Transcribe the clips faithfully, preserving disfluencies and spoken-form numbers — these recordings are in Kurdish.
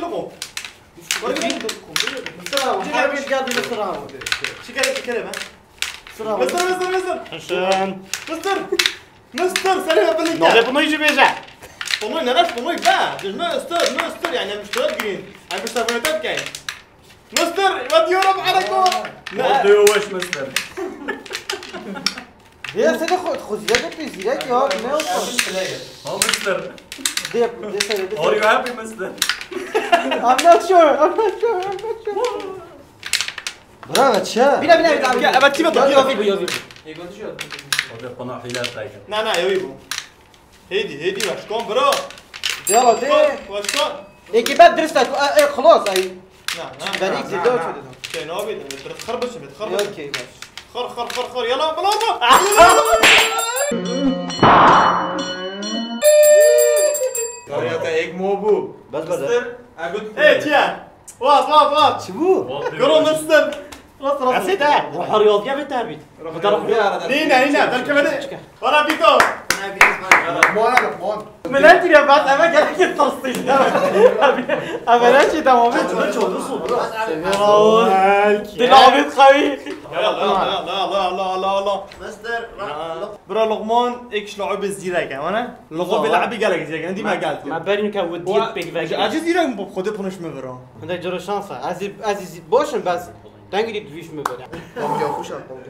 Wî loqo. Wî loqo. Mister Rawo. Çi gel, çi gel, Mister Rawo. Çi gel, çi gel be? Mister Rawo. Mister, Mister, Mister. Hişin. Mister. Mister, serê me bilin. Navê Pinoy jî bêje. Pinoy ne reş, Pinoy be. Dijme Mister, Mister, yani em şturat girîn. Em Mister Pinoy tet keyin. Mister, what you rub aleko? What do you wish, mister? Ya sen de xo-, xo zîrek et, zîrek ya, ne o? Ha, mister. De, de sen de. Are you happy, mister? I'm not sure, I'm not sure, I'm not sure. Bravo, çe? Bîne, bîne, bîne, bîne. Ya, evet, kime Ya, dokundu? Yavî bu, Yavî bu. O da bana hile ettiler. Na, na, Yavî bu. Hêdî, hêdî, weş kon, bro. Yala, de. Weş kon, weş kon. Ê, ki ben dirist et, e, e, xlos, ay. Na, na, Beni na, ilk na, zirde na. Uçurdu. Şey, ne abi, dirist xır biçim, dirist xır biçim. Okey, baş. Xır, xır, xır, xır, yala, bro, bro. Kariyata ek mo bu. Bas, bas. Mister, agut. Hey, çiye? Wat, wat, wat. Çi bu? Gro Mister. Rast, rast. Esê de, bu her yol diye beter bit. Nîne, nîne, derkevene. Bana bito. Mona, mon. Millet diye bas, eve gelip git tostayım. Eve ne şey tamam. Çoluk, çoluk, çoluk. Dil Ahmet Kavi. Allah, Allah, Allah, Allah, Allah, Allah. Mister, Bira Luqman, êk ji la'ibê zîrek e, wana? Luqman, Luqman. La'ibê gelek zîrek e, dîme gel. Ma berî ke û diyet pêk vekir. Aciz zîrek bu, xwedê puniş mi bira. Hindek ciro şans e. Ez, ez boşum bes. Dengirî duyuş mi bira. Pamuk ya, xuşa, pamuk.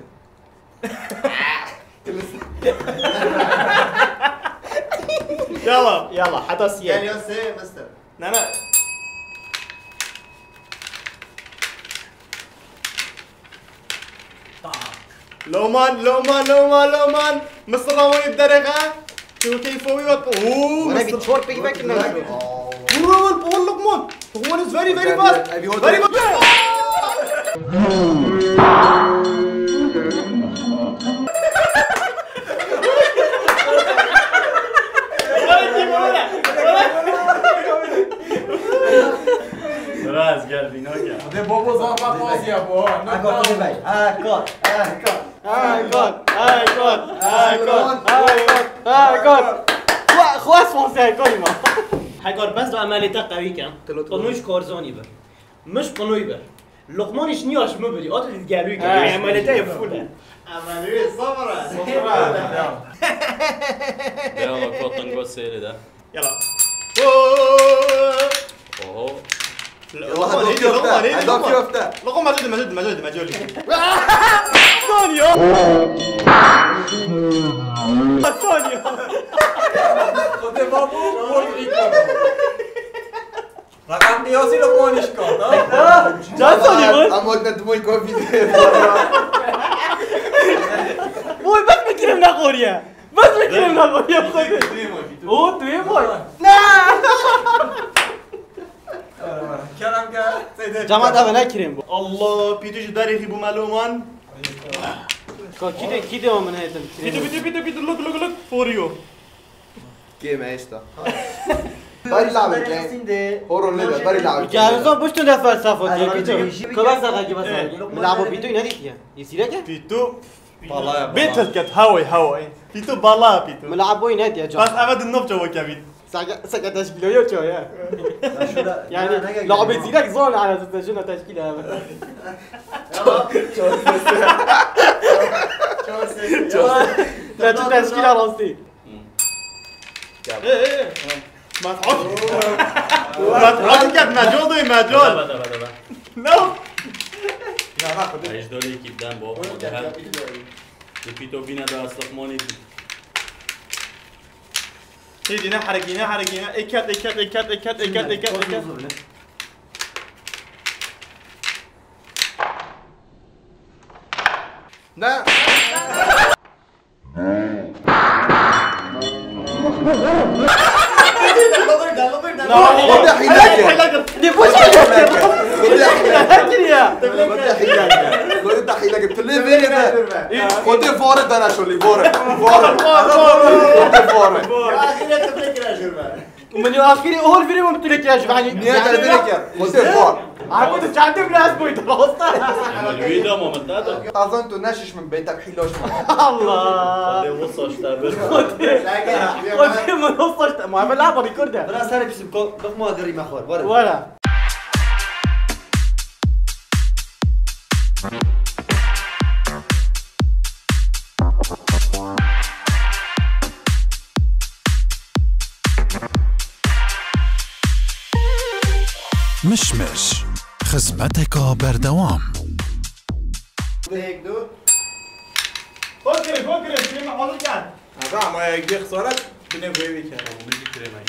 Yala. Yala, heta siyê. Gel ya sê, mister. Ne, ne. Loman, Loman, Loman, Loman. Mister Ramoyê derêxe. Tu keyfo wî vat. Oo, Mister. Çor pek vekir ne. Vur, vur, vur, Luqman. Luqman is very, very fast. Very fast. Biraz gel, bir gel. De bobo zaten fazla ya bu. Ha, gol, bey. Ha, gol. Ha, gol. Ay, gol, ay, gol, ay, gol, ay, gol, ay, gol. Xwe, xwe sponsor konî ma. Hekar bes do emelê te qewî kem. Qinûş Karzanî bir. Miş Qinûy bir. Luqmanî ji niya ji min birî. Ate di gelûyê ke. Emelê te yê fûl e. Emelê wê sabir e. Sabir e. Devam et, Cotton Go seyre de. Yala. Oho. Loqman, loqman, loqman, loqman. Loqman, mecid, mecid, mecid, mecid. Saniye. Saniye. Raqam qiyasî Loqman şikand, ha? Çend saniye var? Ama ne dumoy covid. Boy, bes mi kirim ne qoriye? Bes mi kirim ne qoriye? O, tu yê boy. Ne? Kerem ke, seyde. Cemaat eve ne kirim bu? Allah, pîtû ji derê xî bû meloman. Ka kî de, kî de o min hetin? Pîtû, pîtû, pîtû, pîtû, look, look, look, for you. Kê me êşta. Barî lawê ke. Horo lê de, barî lawê ke. Gel zor buştun de felsefe diye, pîtû. Kaba saka ki basa. Milabo pîtû ne dîtiye? Yesîre ke? Pîtû. Bala ya, bala. Bê tirket, haway, haway. Pîtû bala, pîtû. Milabo ne diye can. Bas eve din nov çawa kevît. Seke, seke teşkîlo yo ço ya. Yani, labê zîrek zor ne alakası jina teşkîl ya. Ya, çok sesli. Çok sesli. Ya, tu teşkîl rastî. Gel. Ee, ee. Mesut. Mesut gel, mecol doy, mecol. Deme, deme, deme. No. Ya, bak, bu. Ejdolê ki dem bo. Onu gel, gel, gel. Di pîto bîne de aslık monî. Hêdî ne herekî, ne herekî, ne. Eket, eket, eket, eket, eket, eket, eket. Ne? Xwedê hîleke. Xwedê hîleke. Xwedê hîleke. Xwedê hîleke. Xwedê hîleke. Tu lê vêrê de. Xwedê vare dana şolî, vare. Vare. Xwedê vare. Û min ya axirê hol virê min tu lê kira ji vanî. Niye derdine ker? Xwedê vare. Abi, tu çandê biraz buydu, rosta. Ama wî de moment da. Azan tu neşiş min beytek hîloş min. Allah. Xwedê wisa işte bir. Xwedê min wisa işte. Ma ben la bari kurde. Biraz sene bizim ko-, bakma derî me xor. Var. Wara. Mişmiş, xizmeteka berdewam. Yek, du. Xwe kirin, xwe kirin, filmê hazir ken. Eve ama yek dê xisara binê vê wê kere. Min jî kirê me.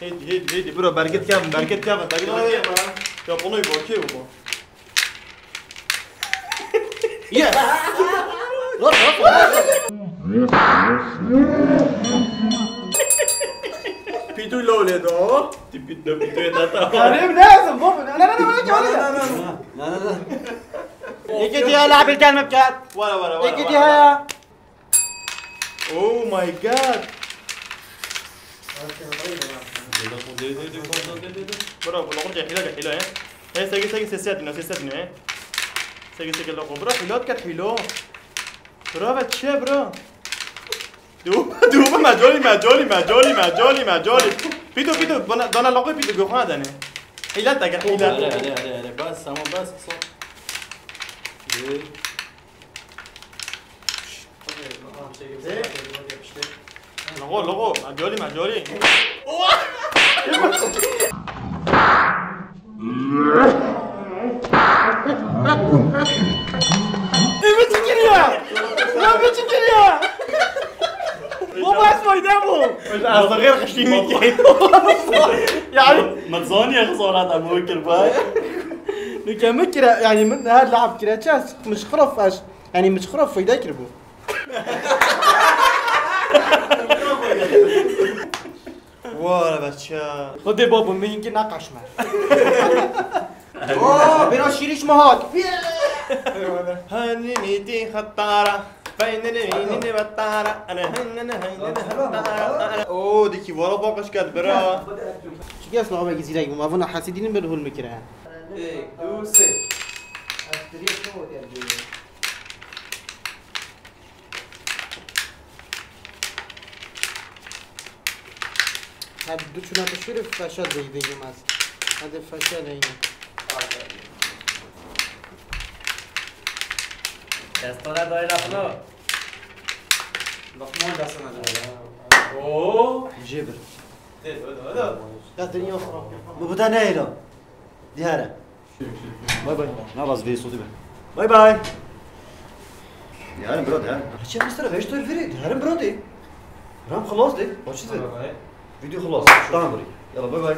Hêdî, hêdî, hêdî, bro, bergit kevin, bergit kevin, bergit kevin. Ya, bunu bu, okey bu. Yes! Pîtû lolê do. Ti pîtû, pîtû ye tata. Karim, ne yazın? Bu, ne, ne, ne, ne, ne, ne, ne, ne. Yekê diye la bir gelmek gel. Wara, wara, wara. Yekê diye ya. Oh my God. Bro, bu lokur hile, hile, he. He, segi, segi, sesi atın, sesi atın, he. Segi, segi, lokur. Bro, hile at kat hile. Bro, ve çe, bro? Du, du, mecoli, mecoli, mecoli, mecoli, mecoli. Pîtû, pîtû, bana, dana lokur pîtû, gökhan dene. Hile at kat hile. Hadi, hadi, hadi, hadi. Bas, ama bas, kısa. Logo, logo, mecoli, mecoli. Ne biçim giriyor? Ne biçim giriyor? Bu baş boyda bu. Azıgır kıştı. Yani. Medzaniye xizara da bu kirbay. Nükemik kire, yani min her lab kire çes, mişkıraf aş. Yani mişkıraf fayda kir bu. Wara beça. Xwedê babo min ki naqaşme. Oo, bira şîrîş mi hat? Hanî nîtî xetara. Beynini beynini betara. Ana hannana hannana xetara. Oo, dikî wara baqış ket bira. Çi kes lawekî zîrek bû, ma vuna hesidînin ber hol mikire. Ê, du, sê. Hadi du çuna tu şuri feşe zeyde yemez. Hadi feşe leyne. Destana dayı lafına. Lokman da sana da. Oo. Cebir. Ya dünya xirab. Bu bu da ne öyle? Diyare. Bay bay. Ne baz ve sotu be. Bay bay. Diyarim bro, diyarim. Çe mistera beş tor viri. Diyarim bro de. Ram xelas de. Açız ver. Video xelas. Tamam bro. Yalla bay bay.